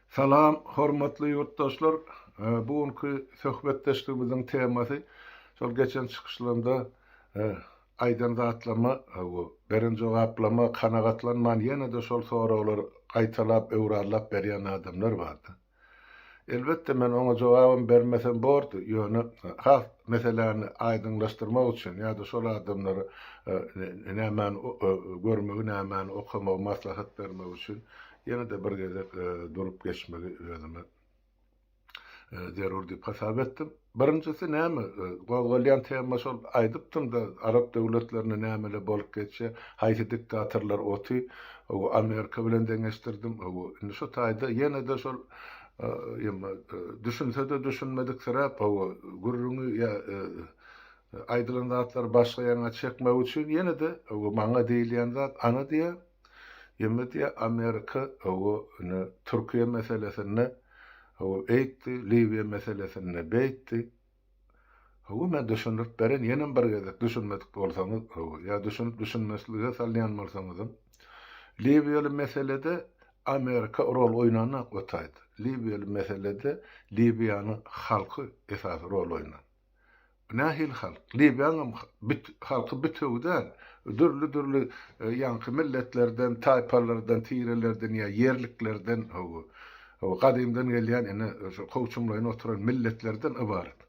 Salam, hormatly ýurtdaşlar! Bu günki söhbetdeşligimiziň temasy şol geçen çykyşlarymda aýdan zatlaryma we beren jogaplaryma kanagatlanman ýene-de şol soraglary gaýtalap, öwrarlap berýän adamlar bardy. Elbetde, men oňa jogabam bermesem bordy, ýöne has meseläni aýdyňlaşdyrmak üçin ýa-da şol adamlara nämäni görmegi, nämäni okamagy maslahat bermek üçin ýene-de bir gezek durup geçmegi özüme zerur diýip hasap etdim. Birinjisi näme, gozgalýan tema şol aýdypdym-da, arap döwletlerinde nämeler bolup geçýär, haýsy diktatorlar oty, Amerika bilen deňeşdirdim, indi şu taýda ýene-de şol ýa düşünse-de düşünmediksiräp, gürrüňi ýa aýdylan zatlary başga ýaňa çekmek üçin ýene-de maňa diýilýän zat, ana diýýär, Ýöne diýýär, Amerika ine Türkiýe meselesinde eýtdi, Liwiýa meselesinde beýtdi. Hawa, men düşündirip bereýin, ýenem bir gezek düşünmedik bolsaňyz, hawa, ýa düşünip düşünmezlige salýan bolsaňyzam. Liwiýaly meselede Amerika rol oýnanok o taýda. Liwiýaly meselede Liwiýanyň halky esasy rol oýnan. Nähili halk? Liwiýanyňam halky bütewi däl. Dürli-dürli ýaňky milletlerden, taýpalardan, tirelerden ýa ýerliklerden, hawa, gadymdan gelýän ine şo kowçumlaýyn oturan milletlerden ybarat.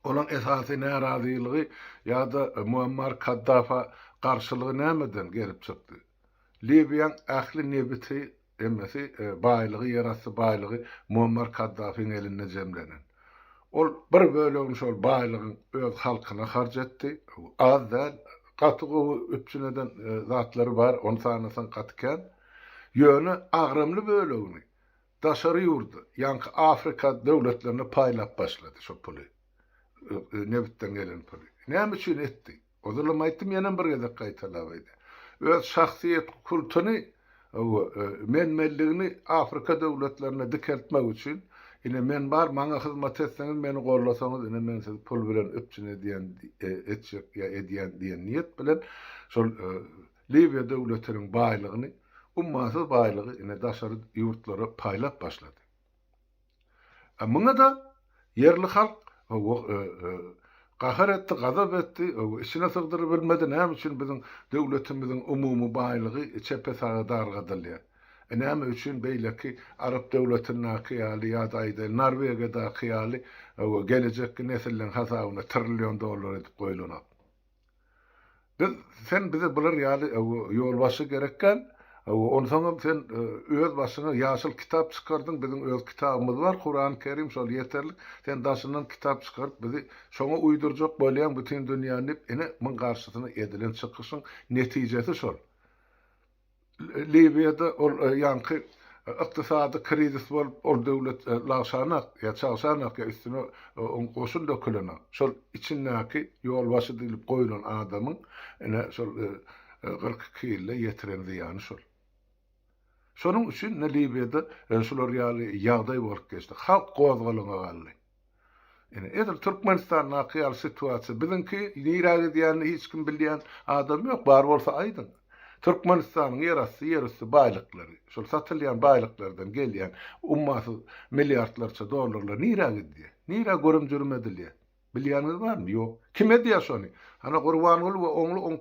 Olaň esasy närazylygy ýa-da Muammar Kaddafa garşylygy nämeden gelip çykdy? Liwiýaň ähli nebiti Hemmesi baýlygy, ýerasty baýlygy Muammar Kaddafyň elinde jemlenen. Ol bir bölegini şol baýlygyň öz halkyna harç etdi. Az däl, gaty gowy üpjün eden zatlary bar, ony sanasaň gaty kän. Ýöne agramly bölegini daşary ýurda, ýaňky Afrika döwletlerine paýlap başlady şo puly, nebitden gelen puly. Näme üçin etdi? Ozalam aýtdym, ýenem bir gezek gaýtalap aýdýan. Öz şahsyýet kultuny, men-menligini Afrika döwletlerinde dikeltmek üçin, ine men bar, maňa hyzmat etseňiz, meni gollasaňyz, ine men sizi pul bilen üpjün edýän, etjek ýa edýän diýen niýet bilen şol Liwiýa döwletiniň baýlygyny, ummasyz baýlygy ine daşary ýurtlara paýlap başlady. Muňa-da ýerli halk gahar etdi, gazap etdi, içine sygdyrybilmedi, näme üçin biziň döwletimiziň umumy baýlygy çepe-saga dargadylýar? E näme üçin beýleki arap döwletindäki ýaly ýa-da aýdaýly Norwegiýadaky ýaly gelejekki nesilleň hasabyna trillion dollar edip goýlanok? Biz sen bize bular ýaly ýolbaşçy gerekgäl, onsoňam sen öz başyňa ýaşyl kitap çykardyň, biziň öz kitabymyz bar, Kurany Kerim şol ýeterlik, sen daşyndan kitap çykaryp bizi şoňa uýdurjak bolýaň bütin dünýäni diýip ine muň garşysyna edilen çykyşyň netijesi şol. Liwiýada ol ýaňky ykdysady krizis bolup, ol döwlet lagşanak ýa çagşanak ýa üstüne oň goşun dökülenak. Şol içindäki ýolbaşçy diýlip goýlan adamyň ine şol 42 ýylda ýetiren zyýany şol. Şonuň üçin ine Liwiýada şular ýaly ýagdaý bolup geçdi. Halk gozgalaňa galdy. Ine, edil Türkmenistandaky ýaly situasiýa. Biziňki nirä gidýänini hiç kim bilýän adam ýok, bar bolsa aýdyň. Türkmenistanyň ýerasty, ýerüsti baýlyklary, şol satylýan baýlyklardan gelýän ummasyz milliardlarça dollarlar nirä gidýär? Nirä görüm-jürüm edilýär? Bilýäniňiz barmy? Ýok. Kim edýär şony? Hana Gurbanguly we oňly oň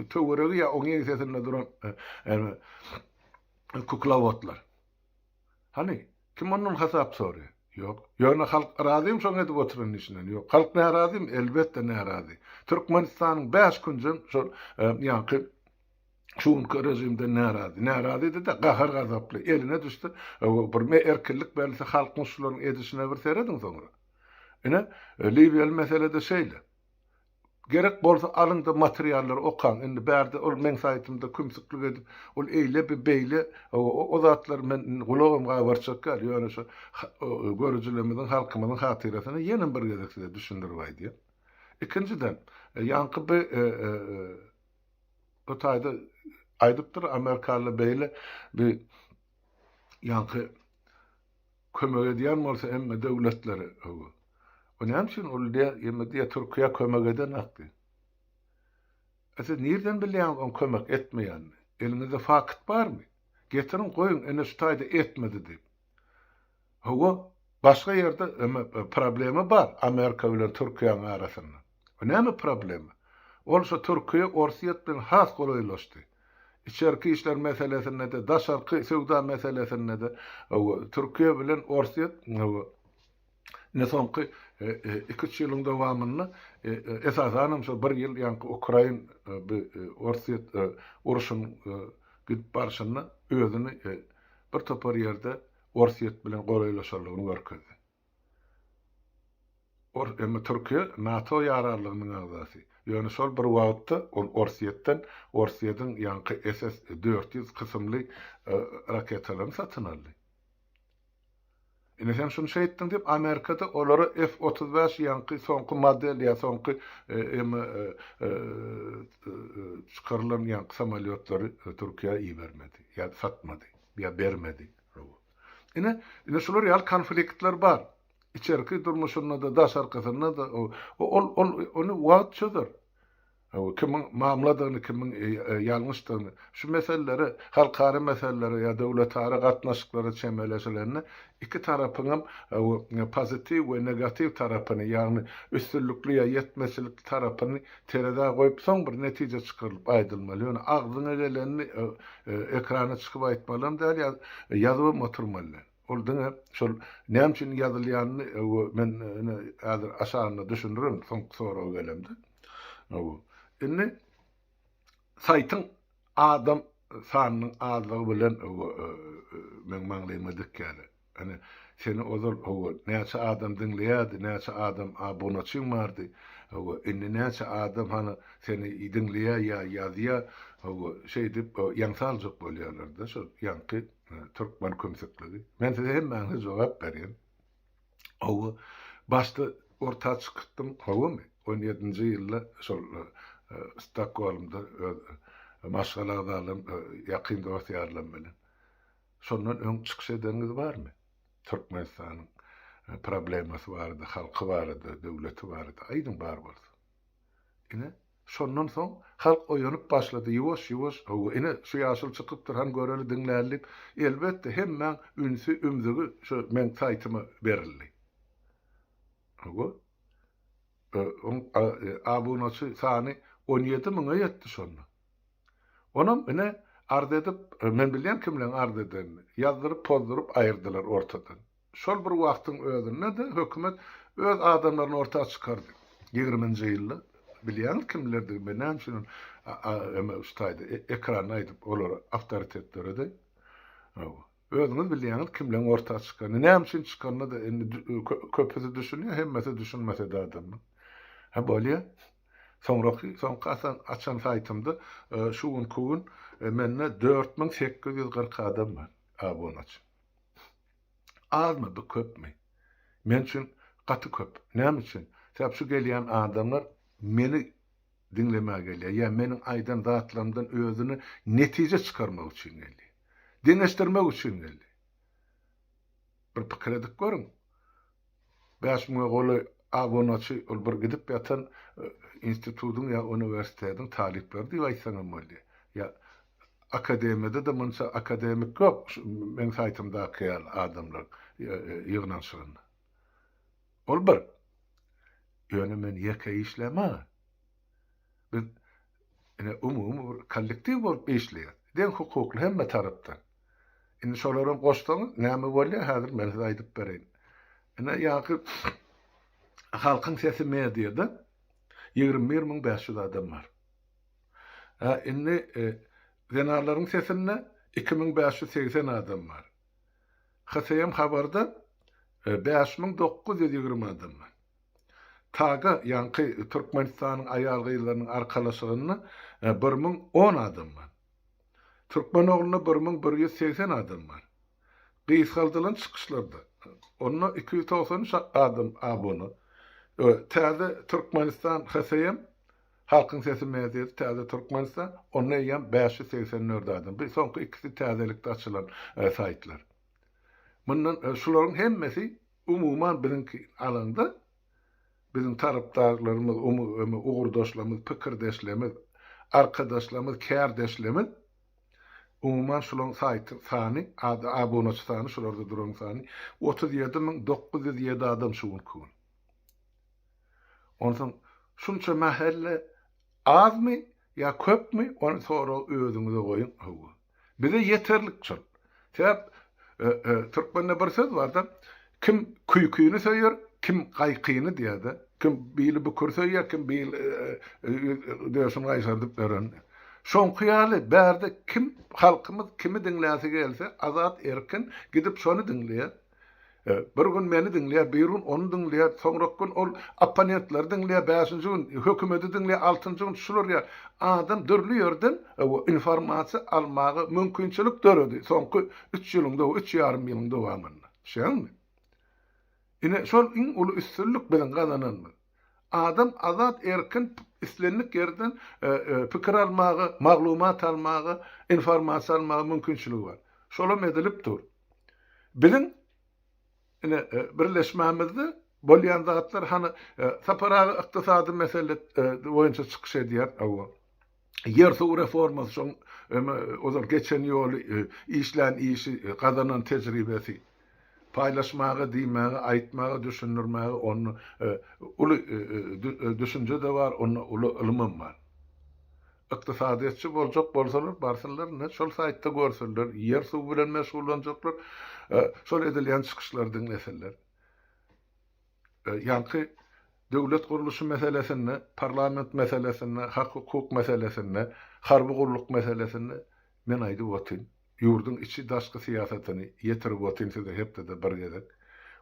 töweregi ýa oň ýeňsesinde duran kuklowodlar. Hany, kim ondan hasap soraýar? Ýok. Ýöne halk razymy şoň edip oturan işinden? Ýok. Halk närazymy? Elbetde närazy. Türkmenistanyň bäş künjem şol ýaňky şu günki režimden närazy. Närazydy-da, gahar-gazaply. Eline düşse, bir erkinlik berilse halkyň şularyň edişine bir serediň soňra. Ine, liwiýaly mesele-de şeýle. Gerek bolsa alyňda materiallary okaň. Indi bärde ol meň saýtymda kümsüklik edip, ol eýle bi beýle o zatlary men indi gulagym gabarçak ýaly, ýöne şu görüjilerimiziň halkymyzyň hatyrasyna ýenem bir gezek size düşündirip aýdýan. Ikinjiden, ýaňky bi bu taýda aýdypdyr amerikaly beýle bi ýaňky Kömek edýän bolsa hemme döwletlere hawa. O näme üçin ol diýä ýeme diýä Türkiýä kömek edenak diý. A siz nirden bilýäňiz oň kömek etmeýänini? Eliňizde fakt barmy? Getiriň goýuň ine şu taýda etmedi diýip. Hawa, başga ýerde eme problema bar Amerika bilen Türkiýäniň arasynda. O näme problema? Ol şo Türkiýe Orsýet bilen has golaýlaşdy. Içerki işler meselesinde-de, daşarky söwda meselesinde-de hawa, Türkiýe bilen Orsýet hawa, ine soňky iki-üç ýylyň dowamynda esasanam şo bir ýyl ýaňky Ukrain bi Orsýet urşunyň gidip barşynda özüni bir topar ýerde Orsýet bilen golaýlaşanlygyny görkezdi. Or, emma Türkiýe NATO ýaranlygynyň agzasy. Ýöne şol bir wagtda ol Orsýetden Orsýetiň ýaňky SS 400 kysymly raketalaryny satyn aldy. Ine sen şuny şeýtdiň diýip Amerikada olara F 35 ýaňky soňky model ýa soňky emma çykarylan ýaňky samolýotlary Türkiýä ibermedi ýa satmady ýa bermedi. Ine, ine şular ýaly konfliktler bar. Içerki durmuşynda-da, daşarkysynda-da ol, ol, ony wagt çözer. Kimiň mamladygyny, kimiň ýalňyşdygyny. Şu meselelere, halkara meselelere ýa döwletara gatnaşyklara çemeleşilende iki tarapyňam pozitiw we negatiw tarapyny, ýagny üstünlikli ýa ýetmezçilikli tarapyny terezä goýup, soň bir netije çykarylyp aýdylmaly. Ýöne agzyňa gelenini ekrana çykyp aýtmalam däl, ýa ýazybam oturmaly däl. Ol diňe şol näme üçin ýazylýanyny men ine häzir aşagynda düşündirin soňky soraga gelemde. Indi saýtyň adam sanynyň azlygy bilen meň maňlaýyma dikýärler. Ine seni ozal hawa näçe adam diňleýärdi, näçe adam abunaçyň bardy. Hawa indi näçe adam hany seni diňleýär ýa ýazýar. Hawa şeýdip ýaňsa aljak bolýarlar-da şol ýaňky Türkmen kümsükligi. Men size hemmäňize jogap berýän. Hawa, başda orta çykypdym, hawamy? On ýedinji ýylda şol Stokgolmda öz maşgala agzalarym, ýakyn dost-ýarlarym bilen. Şondan öň çykyş edeniňiz barmy? Türkmenistanyň problemasy barada, halky barada, döwleti barada aýdyň bar bolsa. Ine, şondan soň halk oýanyp başlady, ýuwaş-ýuwaş, hawa, ine, şu ýaşuly çykypdyr, hany göreli, diňläli diýip, elbetde, hemmäň ünsi, ümzügi şu meň saýtyma berildi. Hawa, oň abunaçy sany 17 müňe ýetdi şonda. Onam, ine, arz edip, men bilýän kimleň arz edenini, ýazdyryp, pozduryp aýyrdylar ortadan. Şol bir wagtyň özünde-de hökümet öz adamlaryny orta çykardy. Ýigriminji ýylda bilýäňiz kimlerdigini, men näme üçin ony şu taýda ekranda aýdyp olara awtoritet döredeýin. Hawa. Özüňiz bilýäňiz kimleň orta çykanyny, näme üçin çykanyna-da indi köpüsi düşünýär, hemmesi düşünmese-de adamlaň. Hä bolýa. Soňraky soňky açan saýtymda şu günki gün mende 4840 adam bar abunaçy. Azmy bu köpmi? Men üçin gaty köp. Näme üçin? Sebäp şu gelýän adamlar meni diňlemäge gelýär ýa meniň aýdan zatlarymdan özüne netije çykarmak üçin gelýär. Deňeşdirmek üçin gelýär. Bir pikir edip görüň. 5000-e golaý abunaçy ol bir gidip ýatan institutyň ýa uniwersitetiň talyplary diýip aýtsaňam bolýar. Ýa akademiýada-da munça akademik ýok şu meň saýtymdaky ýaly adamlar ýygnanyşygynda. Ol bir. Ýöne men ýeke işlämok. Biz ine umumy bir kollektiw bolup işleýäs. Deň hukukly hemme tarapdan. Indi şolaram goşsaňyz näme bolýar häzir men size aýdyp bereýin. Ine ýaňky Halkyň sesi mediada 21500 adam bar. Hä indi zenanlaryň sesinde 2580 adam bar. HSM habarda 5920 adam bar. TAGA, ýaňky Türkmenistanyň aýal-gyzlarynyň arkalaşygynda 1010 adam bar. Türkmen oglunda 1180 adam bar. Gysgaldylan çykyşlarda, onda 293 adam abuna. Täze Türkmenistan HSM, Halkyň sesi mediasy Täze Türkmenistan, onda eýýäm 584 adam. Bu soňky ikisi täzelikde açylan saýtlar. Mundan şularyň hemmesi Umuman biziňki alanda biziň tarapdarlarymyz, ugurdaşlarymyz, pikirdeşlerimiz, arkadaşlarymyz, kärdeşlerimiz. Umuman şulaň saýty sany, abunaçy sany, şularda duran sany 37907 adam şu günki gün. Onsoň şunça mähelle azmy ýa köpmi, ony soragy özüňize goýuň, hawa. Bize ýeterlik şol. Sebäp türkmende bir söz barda, kim küýkini söýer, kim gaýkyny diýýär-de. Kim bili bükür söýýär, kim bili döşüni gaýşardyp ýören. Şoňky ýaly bärde kim halkymyz kimi diňläsi gelse azat erkin gidip şony diňleýär. Bir gün meni diňleýär, bir gün ony diňleýär, soňraky gün ol opponentleri diňleýär, bäşinji gün hökümeti diňleýär, altynjy gün şular ýaly. Adam dürli ýerden informasiýa almaga mümkinçilik döredi soňky üç ýylyň, üç ýarym ýylyň dowamynda. Düşýäňmi? Ine, şol iň uly üstünlik biziň gazananymyz. Adam azat, erkin islendik ýerden pikir almaga, maglumat almaga, informasiýa almaga mümkinçiligi bar. Şolam edilip dur. Biziň ine birleşmämizde bolýan zatlar hany Sapar aga ykdysady mesele boýunça çykyş edýär. Hawa. Ýer-suw reformasy şoň ozal geçen ýoly, işlän işi, gazanan tejribesi. Paýlaşmaga, diýmäge, aýtmaga, düşündirmäge onda uly düşünje-de bar, onda uly ylymam bar. Ykdysadyýetçi boljak bolsalar, barsynlar ine, şol saýtda görsünler, ýer-suw bilen meşgullanjaklar, şol edilýän çykyşlary diňlesinler. Ýaňky döwlet gurluşy meselesinde, parlament meselesinde, hak-hukuk meselesinde, harby gulluk meselesinde men aýdyp otyryn. Ýurduň içi-daşky syýasatyny ýetirip otyryn size hepdede bir gezek.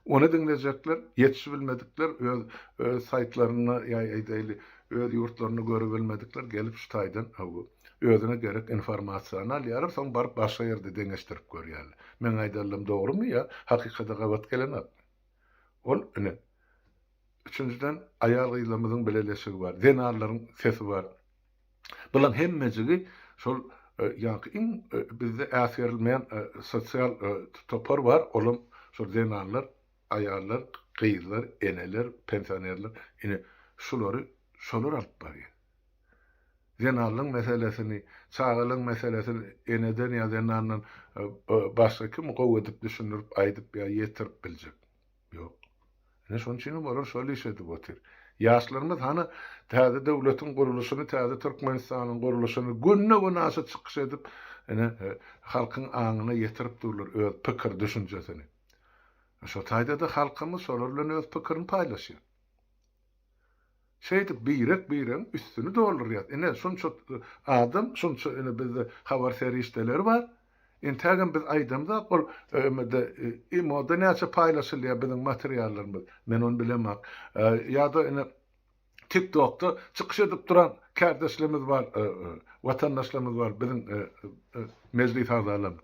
Ony diňlejekler, ýetişibilmedikler, öz öz saýtlarynda ýa aýdaýly, öz ýurtlarynda görübilmedikler gelip şu taýdan hawa, özüne gerek informasiýany alýarlar, soň baryp başga ýerde deňeşdirip görýärler. Meň aýdanlarym dogrumy ýa hakykata gabat gelenokmy? Ol ine, üçünjiden aýal-gyzlarymyzyň bileleşigi bar, zenanlaryň sesi bar. Bulaň hemmejigi şol ýaňky iň bizde äsgerilmeýän sosial topar bar, olam şol zenanlar, aýallar, gyzlar, eneler, pensionerler, ine, şulary şolar alyp barýar. Zenanlaň meselesini, çagalaň meselesini eneden ýa zenandan başga kim gowy edip düşündirip, aýdyp ýa ýetirip biljek? Ýok. Ine şonuň üçinem olar şol işi edip otyr. Ýaşlarymyz hany täze döwletiň gurluşyny, täze Türkmenistanyň gurluşyny günde-günaşa çykyş edip, ine halkyň aňyna ýetirip durlar öz pikir-düşünjesini. Şo taýda-da halkymyz şolar bilen öz pikirini paýlaşýar. Şeýdip birek-biregiň üstüni doldurýas. Ine, şunça adam, şunça ine bizde habar serişdeleri bar. Entägem biz aýdamzok, ol ÖM-de, IMO-da näçe paýlaşylýar biziň materiallarymyz, men ony bilemok. Ýa-da ine TikTok-da çykyş edip duran kärdeşlerimiz bar, watandaşlarymyz bar, biziň mejlis agzalarymyz.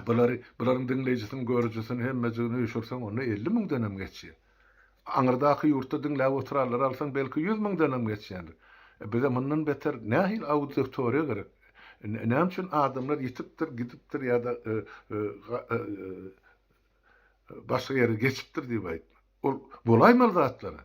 Bulary, bularyň diňleýjisini, görüjisini hemmejigini üýşürseň, onda 50 müňdenem geçýär. Aňyrdaky ýurtda diňläp oturanlary alsaň, belki 100 müňdenem geçýändir. E, bize mundan beter nähili auditoriýa gerek? Näme üçin adamlar ýitipdir, gidipdir ýa-da e, e, e, başga ýere geçipdir diýip aýtma. Ol bolaýmaly zatlar.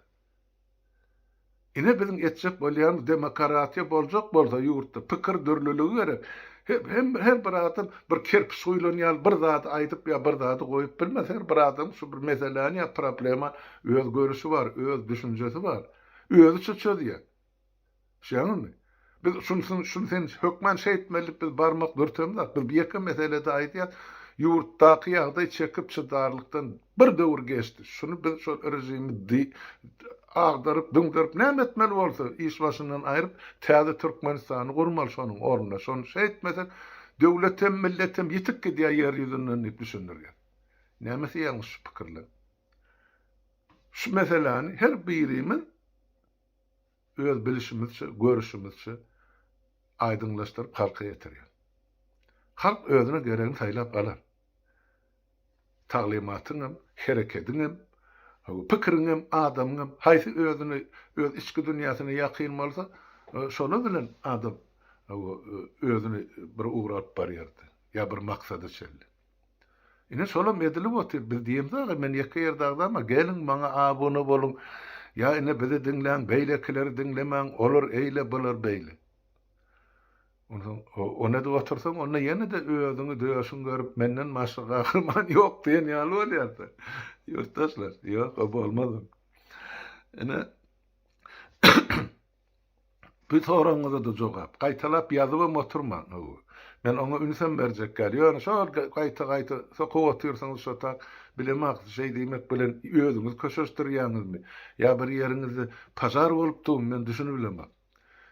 Ine biziň etjek bolýanymyz demokaratiýa boljak bolsa ýurtda pikir dürlüligi gerek. Hem her bir adam bir kerpiç guýlan ýaly bir zady aýdyp ýa bir zady goýup bilmez. Her bir adamyň şu bir meseläni ýa problema öz görüşi bar, öz düşünjesi bar. Özüçe çözýär. Düşýäňizmi? Biz şuny şuny sen hökman şeýtmeli diýip biz barmak dürtemzok. Biz ýeke meselede aýdýas, ýurtdaky ýagdaý çekip çydarlykdan bir döwür geçdi. Şuny biz şol režimi di agdaryp, düňderip näme etmeli bolsa iş başyndan aýryp täze Türkmenistany gurmaly şonuň ornuna. Şony şeýtmesek döwletem, milletem ýitip gidýär ýer ýüzünden diýip düşündirýär. Nämesi ýalňyş şu pikirleň? Şu meseläni her birimiz öz bilişimizçe, görüşimizçe aýdyňlaşdyryp halka ýetirýär. Halk özüne geregini saýlap alar. Taglymatyňam, herekediňem, pikiriňem, adamyňam haýsy özüne, öz içki dünýäsine ýakyn bolsa, şolar bilen adam özüni bir ugra alyp barýardy ýa bir maksada çenli. Ine şolam edilip otyr. Biz diýemzok-a, men ýeke ýerde agzama, geliň maňa abuna boluň, ýa ine bizi diňläň, beýlekileri diňlemäň, olar eýle, bular beýle. Onsoň ony edip otursaň, onda ýene-de özüňi döşüň görüp, menden başga gahryman ýok diýen ýaly bolýar-da. Ýurtdaşlar, ýok, o bolmaz. Ine, bu soragyňyza-da jogap. Gaýtalap ýazybam oturmaň. Men oňa ünsem berjek däl. Ýöne şol gaýta-gaýta sokup otyrsyňyz şo tak, bilemok, şeý diýmek bilen özüňizi köşeşdirýäňizmi ýa bir ýeriňizde pažar bolupdygymy men düşünibilemok.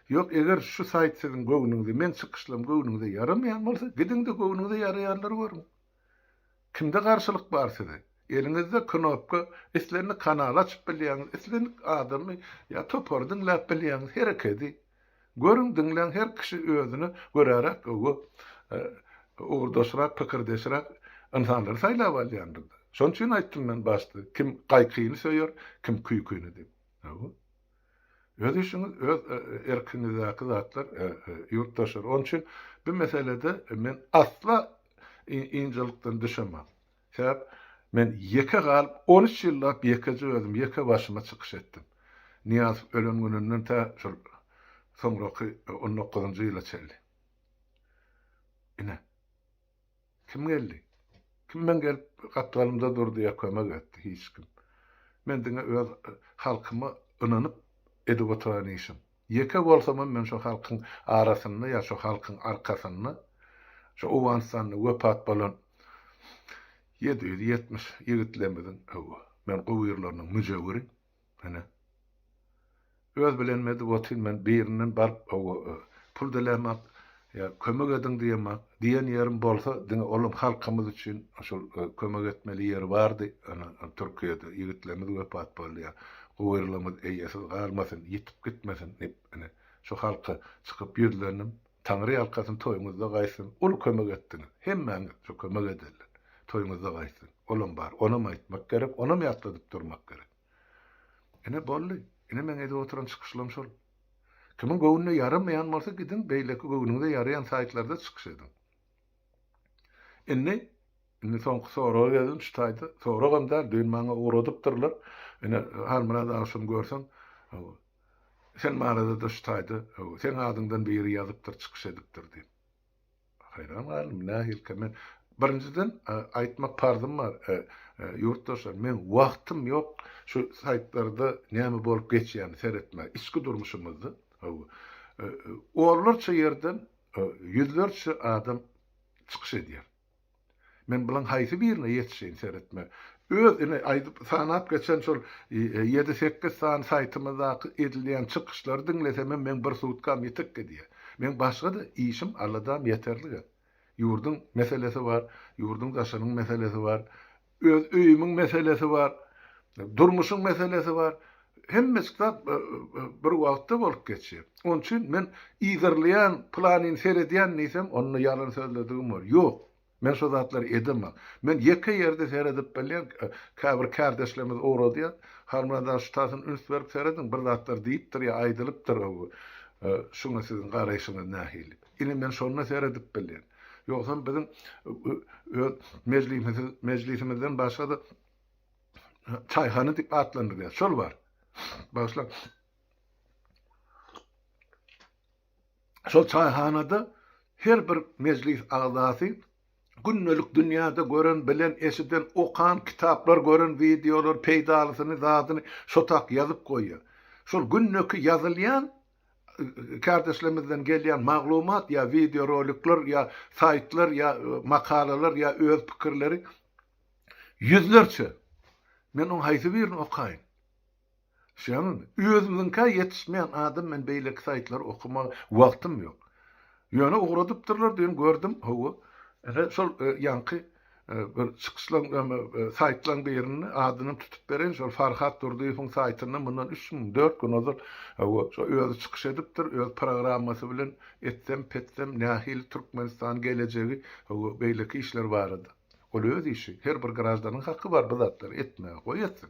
Ýok, eger şu saýt siziň göwnüňize, meň çykyşlarym göwnüňize ýaramaýan bolsa, gidiň-de göwnüňize ýaraýanlary görüň. Kimde garşylyk bar size? Eliňizde knopka, islendik kanaly açyp bilýäňiz, islendik adamy ýa topary diňläp bilýäňiz, herekedi. Görüň, diňläň, her kişi özüne göräräk we ugurdaşrak, pikirdeşräk ynsanlary saýlap alýandyr-da. Şonuň üçin aýtdym men başda, kim gaýkyny söýer, kim küýküni diýip. Hawa. Öz işiňiz, öz erkiňizdäki zatlar ýurtdaşlar. Onuň üçin bu meselede men asla ynjalykdan düşemok. Sebäp men ýeke galyp, on üç ýyllap ýekeje özüm, ýeke başyma çykyş etdim. Nyýazow ölen gününden tä şol soňraky on dokuzynjy ýyla çenli. Ine. Kim geldi? Kim meň gelip gapdalymda durdy ýa kömek etdi? Hiç kim. Men diňe öz halkyma ynanyp edip oturan işim. Ýeke bolsamam men şo halkyň arasynda ýa şo halkyň arkasynda şo Owganystanda wepat bolan 770 ýigitlerimiziň hawa, men gowyrlarynyň müjewiri. Ine. Öz bilenimi edip otyryn men, birinden baryp hawa, pul dilämok, ýa kömek ediň diýemok. Diýen ýerim bolsa, diňe olam halkymyz üçin şol kömek etmeli ýeri bardy. Ana, Türkiýede ýigitlerimiz wepat boldy ýa gowyrlarymyz eýesiz galmasyn, ýitip gitmesin diýip, ine, şu halka çykyp ýüzlendim. Taňry ýalkasyn toýuňyzda gaýtsyn, uly kömek etdiňiz. Hemmäňiz şu kömek edenler. Toýuňyzda gaýtsyn. Olam bar, onam aýtmak gerek, onam ýatladyp durmak gerek. Ine boldy. Ine meň edip oturan çykyşlarym şol. Kimiň göwnüne ýaramaýan bolsa gidiň beýleki göwnüňize ýaraýan saýtlarda çykyş ediň. Indi indi soňky soraga geldim şu taýda. Soragam däl, düýn maňa ugradypdyrlar. Ine Halmyrat aga şuny görseň, sen barada-da şu taýda seň adyňdan biri ýazypdyr, çykyş edipdir diýip. Haýran galdym, nähilikä men birinjiden aýtmak parzym bar, ýurtdaşlar, meň wagtym ýok şu saýtlarda näme bolup geçýänini seretmäge, içki durmuşymyzda, hawa, onlarça ýerden ýüzlerçe adam çykyş edýär. Men bulaň haýsy birine ýetişeýin seretme. Öz ine aýdyp sanap geçen şol ýedi-sekiz sany saýtymyzdaky edilýän çykyşlary diňlesemem meň bir sutkam ýetik gidýär. Meň başga-da işim aladam ýeterlige. Ýurduň meselesi bar, ýurduň daşynyň meselesi bar, öz öýümiň meselesi bar, durmuşyň meselesi bar. Hemmejik zat bir wagtda bolup geçýär. Onuň üçin men yzarlaýan, pylanyny seredýän diýsem, onda ýalan sözledigim bor. Ýok. Men şo zatlary edemok. Men ýeke ýerde seredip bilýän, käbir kärdeşlerimiz ugradýar. Halmyrat aga şu taýsyny üns berip serediň, bir zatlar diýipdir ýa aýdylypdyr. Şuňa siziň garaýşyňyz nähili? Ine men şonda seredip bilýän. Ýogsam biziň öz mejlisimizden başga-da çaýhana diýip atlandyrylýar. Şol bar. Bagyşlaň. Şol çaýhanada her bir mejlis agzasy gündelik dünýäde gören, bilen, eşiden, okan, kitaplar gören wideolar, peýdalysyny, zadyny şo tak ýazyp goýýar. Şol gündeki ýazylýan kärdeşlerimizden gelýän maglumat ýa wideorolikler ýa saýtlar ýa makalalar ýa öz pikirleri ýüzlerçe. Men oň haýsy birini okaýyn? Düşýäňizmi? Özümiziňkä ýetişmeýän adam men beýleki saýtlary okamaga wagtym ýok. Ýöne ugradypdyrlar düýn gördüm, hawa. Ine şol ýaňky bir çykyşlaň saýtlaň birinde adynam tutup bereýin şol Farhat Durdyýewiň saýtynda mundan üç gün, dört gün ozal hawa şo özi çykyş edipdir, öz programmasy bilen etsem petsem nähili Türkmenistan gelejegi hawa beýleki işler barada. Ol öz işi, her bir graždanyň haky bar bu zatlary etmäge, goý etsin.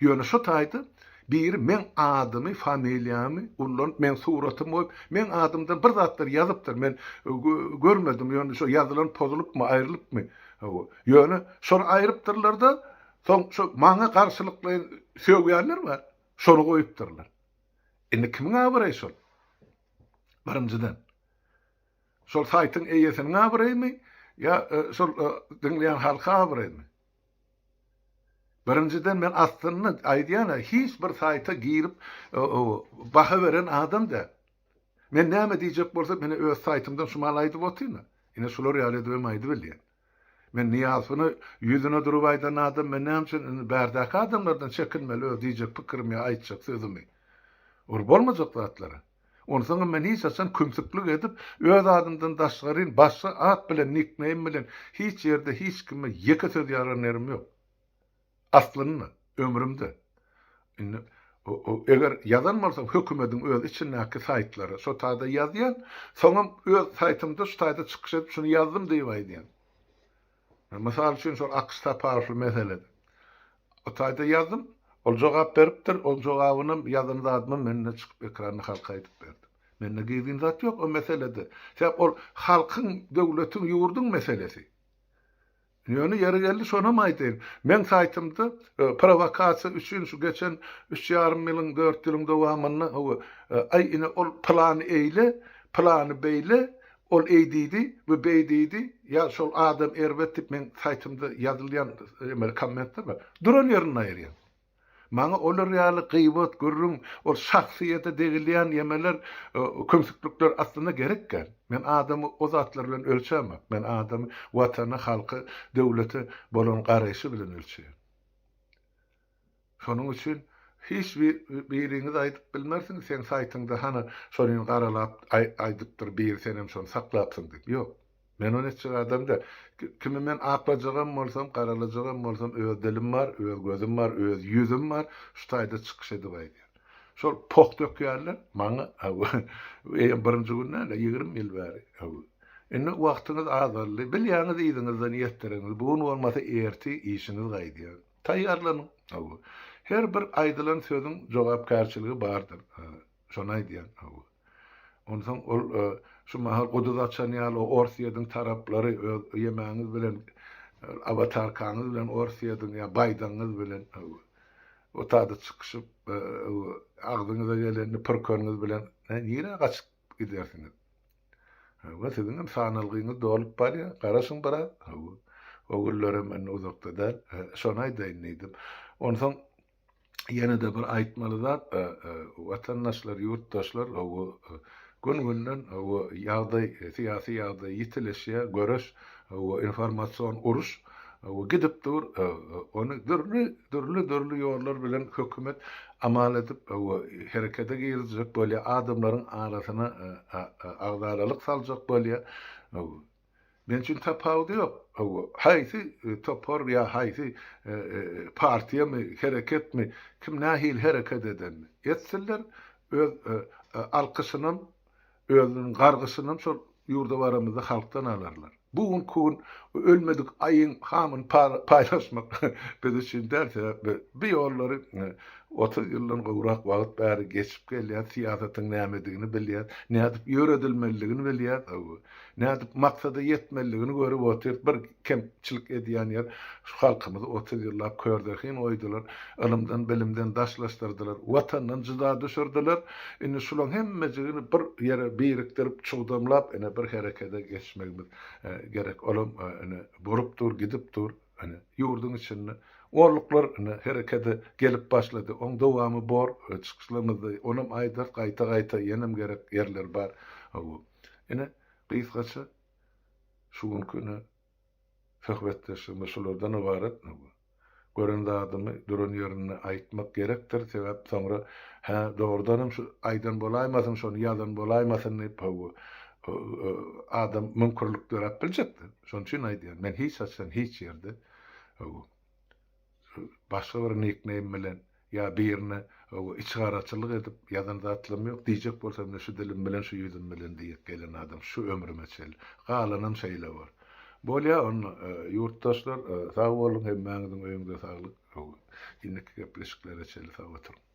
Ýöne şo taýda biri meň adymy, familiýamy ullanyp, meň suratymy goýup, meň adymdan bir zatlar ýazypdyr. Men görmedim, ýöne şo ýazylan pozulypmy, aýrylypmy? Hawa. Ýöne şony aýrypdyrlar-da, soň şo maňa garşylyklaýyn sögýänler bar, şony goýupdyrlar. Indi kimiň abraýy şol? Birinjiden. Şol saýtyň eýesiniň abraýymy ýa şol diňleýän halka abraýymy? Birinjiden men aslynda aýdýan-a hiç bir saýta girip baha beren adam däl. Men näme diýjek bolsam ine öz saýtymdan şu mahaly aýdyp otyryn-a. Ine şular ýaly edibem aýdybilýän. Men Nyýazowyny ýüzüne durup aýdan adam men näme üçin indi bärdäki adamlardan çekinmeli öz diýjek pikirimi ýa aýtjak sözümi. Ol bolmajak zatlar-a. Onsoňam men hiç haçan kümsüklik edip, öz adymdan daşgaryn başga at bilen, nikneým bilen hiç ýerde hiç kime ýeke söz ýaran ýerim ýok. Aslynda, ömrümde. Indi, eger ýazan bolsam hökümediň öz içindäki saýtlara, şo taýda ýazýan, soňam öz saýtymda şu taýda çykyş edip şuny ýazdym diýip aýdýan. Mysal üçin şol Akyş Saparowly meselede. O taýda ýazdym, ol jogap beripdir, oň jogabynam, ýazan zadymam men-de çykyp ekranda halka aýdyp berdim. Mende gizlin zat ýok o meselede. Sebäp ol halkyň, döwletiň, ýurduň meselesi. Ýöne ýeri geldi şonam aýdaýyn. Meň saýtymda prowokasiýa üçin şu geçen üç ýarym ýylyň, dört ýylyň dowamynda hawa, aý ine ol pylany eýle, pylany beýle, Ol eý diýdi, bu beý diýdi, ýa şol adam erbet diýip meň saýtymda ýazylýan emeli kommentler bar. Duran ýerinde aýyrýan. Maňa olar ýaly gybat, gürrüň, ol şahsyýete degilýän ýemeler, kümsüklikler aslynda gerek däl. Men adamy o zatlar bilen ölçämok. Men adamy Watana, halka, döwlete bolan garaýşy bilen ölçeýän. Şonuň üçin hiç bir biriňiz aýdyp bilmersiňiz seň saýtyňda hany şonyny garalap aýdypdyr biri senem şony saklapsyň diýip. Ýok. Men ony etjek adam däl. Kimi men aklajagam bolsam, garalajagam bolsam öz dilim bar, öz gözüm bar, öz ýüzüm bar, şu taýda çykyş edip aýdýan. Şol poh dökýärler maňa eýýäm birinji gün däl-de 20 ýyl bäri. Indi wagtyňyz azaldy. Bilýäňiz yzyňyzdan ýetdireňiz. Bu gün bolmasa ertir işiňiz gaýdýar. Taýýarlanyň. Hawa. Her bir aýdylan sözüň jogapkärçiligi bardyr. Şony aýdýan. Hawa. Onsoň ol şu mahal guduz açan ýaly o Orsýetiň taraplary öz ýemäňiz bilen, awatarkaňyz bilen Orsýetiň ýa Baýdaňyz bilen hawa. O taýda çykyşyp, agzyňyza gelenini pürkeniňiz bilen nirä gaçyp gidersiňiz? Hawa, siziňem sanalgyňyz dolup barýar. Garaşyň biraz. Hawa. O günlerem indi uzakda däl. Şony aýdaýyn diýdim. Onsoň ýene-de bir aýtmaly zat, watandaşlar, ýurtdaşlar, hawa, gün-günden, hawa, ýagdaý, syýasy ýagdaý ýitileşýär, göreş, hawa, informasion uruş, hawa, gidip dur. Ony dürli, dürli-dürli ýollar bilen hökümet amal edip, herekete girizjek bolýar, adamlaryň arasyna agzalalyk saljak bolýar. Men üçin tapawudy ýok. Haýsy topar ýa haýsy partiýamy, hereketmi, kim nähili hereket edenini etsinler, öz alkyşynam Özüniň gargyşynam şol ýurda baramyzda halkdan alarlar. Bu günki gün ölmedik aýyň hamyny paýlaşmak biz üçin däl, sebäp bu ýollary 30 ýyldan gowrak wagt bäri geçip gelýäs, syýasatyň nämedigini bilýäs, nädip ýöredilmelidigini bilýäs. Nädip maksada ýetmelidigini görüp otyrys. Bir kemçilik edýän ýer şu halkymyzy 30 ýyllap körzehin goýdular, ylymdan bilimden daşlaşdyrdylar, watandan jyda düşürdiler. Indi şulaň hemmejigini bir ýere birikdirip çugdamlap ine bir herekede geçmegimiz gerek. Olam ine bolup dur, gidip dur. Ine ýurduň içinde onluklar ine herekede gelip başlady. Oň dowamy bor çykyşlarymyzda onam aýdarys gaýta-gaýta ýenem gerek ýerler bar. Hawa. Ine, gysgaça şu günki ine söhbetdeşligimiz şulardan ybarat. Gören zadymy duran ýerinde aýtmak gerekdir, sebäp soňra, hä, dogrudanam şu aýdan bolaýmasyn, şony ýazan bolaýmasyn diýip, hawa, adam müňkürlik döräp biljekdir. Şonuň üçin aýdýan, men hiç haçan hiç ýerde, hawa, başga bir nikneým bilen ýa birine içigaraçylyk edip ýazan zatlarym ýok, diýjek bolsam ine şu dilim bilen şu ýüzüm bilen diýip gelen adam şu ömrüme çenli. Galanam şeýle bor. Bolýa onda ýurtdaşlar sag boluň hemmäňiziň öýüňize saglyk. Indiki gepleşiklere çenli sag oturyň.